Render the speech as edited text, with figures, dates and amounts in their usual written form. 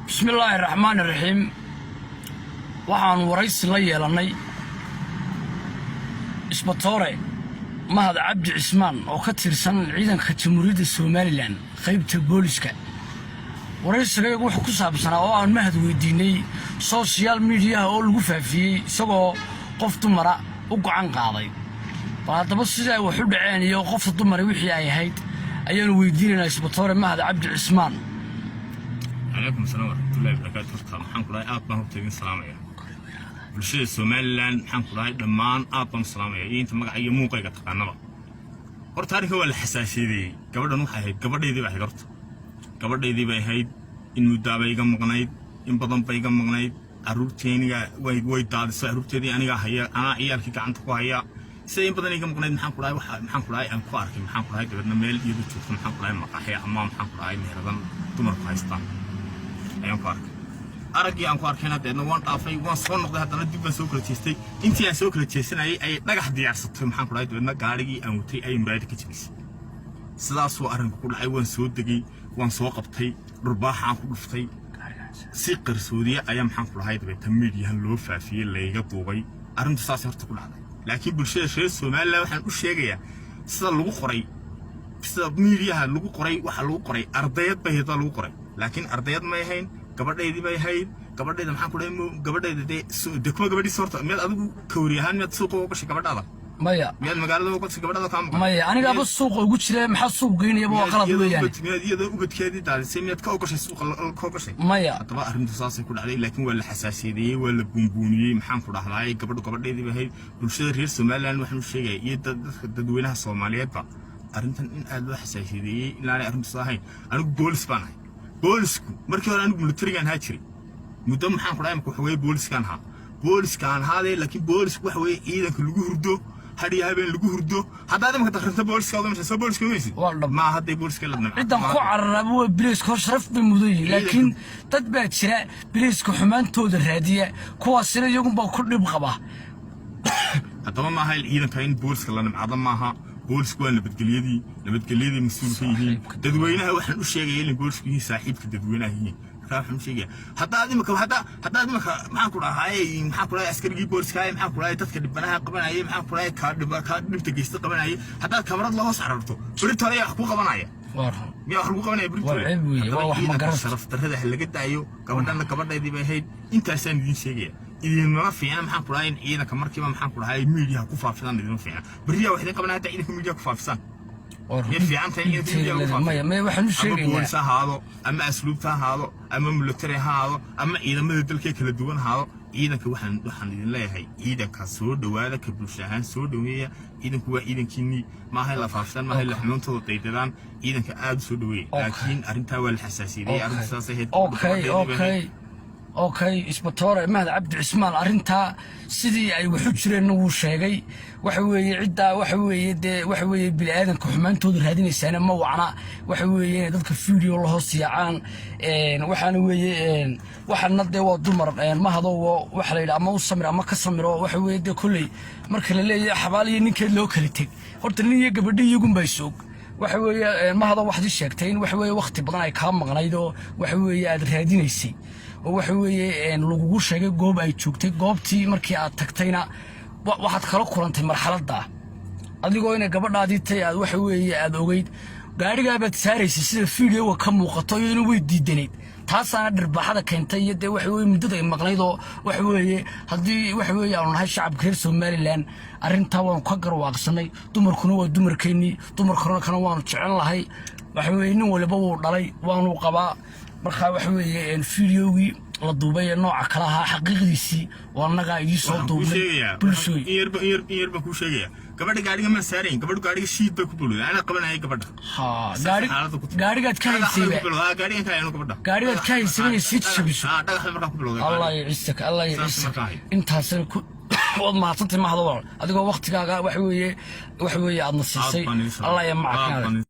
Bismillaahi raxmaani raxiim. Waxaanu waraysi la yeelannay Isbatoore Mahad Cabdi Cismaan oo ka tirsan ciidanka Jamhuuriyadda Somaliland, qaybta booliska. Waraysigayagu wuxuu ku saabsanaa oo aan Mahad weydiinay social mediaha oo lagu faafiyey isagoo qof dumara u gacan qaaday. Bal haddaba sida ay wax u dhaceen iyo qofta dumara wixii ay ahayd ayaanu weydiinaynaa Isbatoore Mahad Cabdi Cismaan. Calaykum asalaam waraxmatullahi wabarakaatu. Horta maxaan ku dhahay, aad baan horta idin salaamaya, bulshada Somaliland. Maxaan ku dhahay, dhammaan aad baan u salaamaya iyo inta magaca iyo muuqayga taqaanaba. Horta arrinka waa la xasaasiyadeeyey. Gabadhan waxay ahayd gabadhaydii bay ahayd. Horta gabadhaydii bay ahayd. In muddaabay iga maqnayd, in badan bay iga maqnayd. Carruurteeniga way daadisay. Carruurteedii anigaa haya, anaa ciyaalkii gacanta ku haya. Sida in badan iga maqnayd, maxaan ku dhahay, waxa maxaan ku dhahay aan ku arkay, maxaan ku dhahay, dabeedna meel iyadu joogto, maxaan ku dhahay, maqaaxi ama maxaan ku dhahay meeradan dumarku haystaan ayaan ku arkay. Araggii aan ku arkayna deedna waan dhaafay, waan soo noqday, haddana dib baan soo kala jeestay. Intii aan soo kala jeesanayay ayay dhagax diyaarsatay, maxaan ku dhahay, dabeedna gaarigii aan watay ayay muraayada ka jebisay. Sidaasuu arrinku ku dhacay. Waan soo degay, waan soo qabtay, dhurbaaxaan ku dhuftay. Si qarsoodiya ayaa, maxaan ku dhahay, dabeeta miidiyahan loo faafiyey, layga duubay. Arrintu saasay horta ku dhacday. Laakiin bulshada reer Somaliland waxaan u sheegayaa sida lagu qoray, sida miidiyaha lagu qoray, waxa lagu qoray ardayad bay hayd lagu qoray, laakiin ardayad may ahayn, gabadhaydii bay ahayd. Gabadhayda, maxaan ku dhahay, gabadhayda dee kuma gabadhiisa. Horta miyaad adigu kawri ahaan miyaad suuqa uga gashay gabadhaada? Maya. Miyaad magaalada uga gashay gabadhaada kaa maqan? Maya, anigaaba suuqa ugu jira. Maxaa suuq geynayaba? Waa qalad weeyaan. Miyaad iyadoo ubadkeedii daadisay miyaad ka ogashay, suuqa ka ogashay? Maya. Haddaba arrintu saasay ku dhacday, laakiin waa la xasaasiyadeeyey, waa la buunbuuniyey. Maxaan ku dhahdaay, gabadhu gabadheedii bay ahayd. Bulshada reer Somaliland waxaan u sheegaya iyo dadka dadweynaha Soomaaliyeedba arrintan in aad loo xasaasiyadeeyey, inaanay arrintu saa ahayn. Anigu boolis baan ahay. Boolisku markii hore anigu militarigaan ahaa jiray muddo, maxaan ku dhahay, marka waxa weeye booliskaan ahaa, booliskaan ahaadee. Laakiin boolisku waxa weeye ciidanka lagu hurdo, hadhiyo habeen lagu hurdo. Haddaad imaka dakrinta booliska oga soo booliska omaysid. Waa dhab. Maa hadday booliska la Ciddan ku cararaaba waa biliiska hor sharaf bay mudan yihiin, laakiin dad baa jira biliiska xumaantooda raadiya. Kuwaasina iyagunbaa ku dhib qaba. Haddaba maaha ciidanka in booliska la nimcado maaha. Boolisku waa nabadgelyadii, nabadgelyadii mas-uul ka yihiin. Dadweynaha waxaan u sheegaya inay boolisku yihiin saaxiibka dadweynaha yihiin. Markaa waxaan u sheegaya haddaad imika haddaad imika, maxaan ku dhahay, maxaan ku dhahay, askarigii booliska maxaan ku dhahay, dadka dhibanaha qabanayay, maxaan ku dhahay, kaa dhibta geysta qabanayay, haddaad kamarad la hoos cararto, berito hore yaa wax ku qabanaya? Waa run. Miyaa wax lagu qabanaya berito? Waa ceeb weeye, waa wax ma garata. Sharaf darrada ha laga daayo. Gabadhana gabadhaydii bay ahayd, intaasaan idiin sheegaya. Idinmama fiicna, maxaan ku dhahay, in ciidanka markiiba, maxaan ku dhahay, miidiyaha ku faafidaan. Idinma fiicna. Berriyaa wax idin qabanaya haddaa ciidanka miidiyaha ku faafisaan. Waa run. Miyay fiican tahay in ciidanka miidiyaha ku Maya. faafiyo? Maya, waxaan u Ama sheegaynaa boolis ha ahaado, ama asluubta ha ahaado, ama military ha ahaado, ama ciidamada dalka kala duwan ha ahaado. Ciidanka waxaan idin leeyahay, ciidanka soo dhowaada, ka bulsho ahaan soo dhoweeya. Ciidanku waa ciidankiinii. Maaha in la faafisaan, maaha in la xumaantooda daydadaan. Ciidanka aad u soo dhoweeya. Laakiin arrintaa waa la xasaasiyadeeyey. Arrinta saasay ahayd. Okay, Isbatoore Mahad Cabdi Cismaan arrintaa sidii ay waxu jireenna wuu sheegay. Waxa weeye ciddaa, waxa weeye dee, waxa weeye bini'aadanka xumaantooda raadinaysaana ma wacna. Waxa weeye inay dadka video la hoos yaacaan. Waxaana weeye waxaana dee waa dumar. Mahado waxa la yidhi ama u samir ama ka samiro. Waxa weeye dee kolley marka la leeyahay xabaal iyo ninkeed loo kala teg, horta nin iyo gabadhi iyagunbaa isoog. Waxa weeye, Mahado, waxaad ii sheegtay in waxa weeye wakhti badan ay kaa maqnayd oo waxa weeye aad raadinaysay oo waxa weeye lagugu sheegay goob ay joogtay. Goobtii markii aad tagtayna waxaad kala kulantay marxaladda adigoo inay gabadhaadii tay aad waxa weeye aad ogeyd. Gaadhigaabaad saaraysay sida videoga ka muuqato, iyaduna way diidanayd. Taasaana dhirbaaxada keentay iyo dee waxa weye muddada ay maqnayd. Oo waxa weeye haddii waxa weeye aanu nahay shacabka reer Somaliland, arrintaa waanu ka garwaaqsanay. Dumarkuna waa dumarkeennii, dumarkuna kana waanu jecel lahay. Waxa weeye nin waliba wuu dhalay, waanu qabaa. Markaa waxa weeye videogii la duubay ee nooca kale ahaa xaqiiqdiisii oo annagaa idiin soo Waxaan kuu duubnay. sheegayaa Bulshooy. In yar baan kuu sheegayaa. Gabadha gaadhiga maan saarayn. Gabadhu gaadhiga shiid bay ku bilowday, anaa qabanayay gabadha. Ha. Saas Gaari xaaladda ku timid. Gaarigaad ka Dhagax bay haysayba ku bilowday. Gaadhigan ka hayno gabadha. Gaarigaad ka haysayba inay sii jabiso. Dhagax bay markaa ku bilowday. Allah yacisaka, Allah Saas yacisaka. markaa ahayd. Intaasina ku waad mahadsantay, Mahado, walaal, adigoo waktigaaga waxa weeye aadna siisay. Aad baan idin salaamay. Allah ya Aad macakaada. baan idin.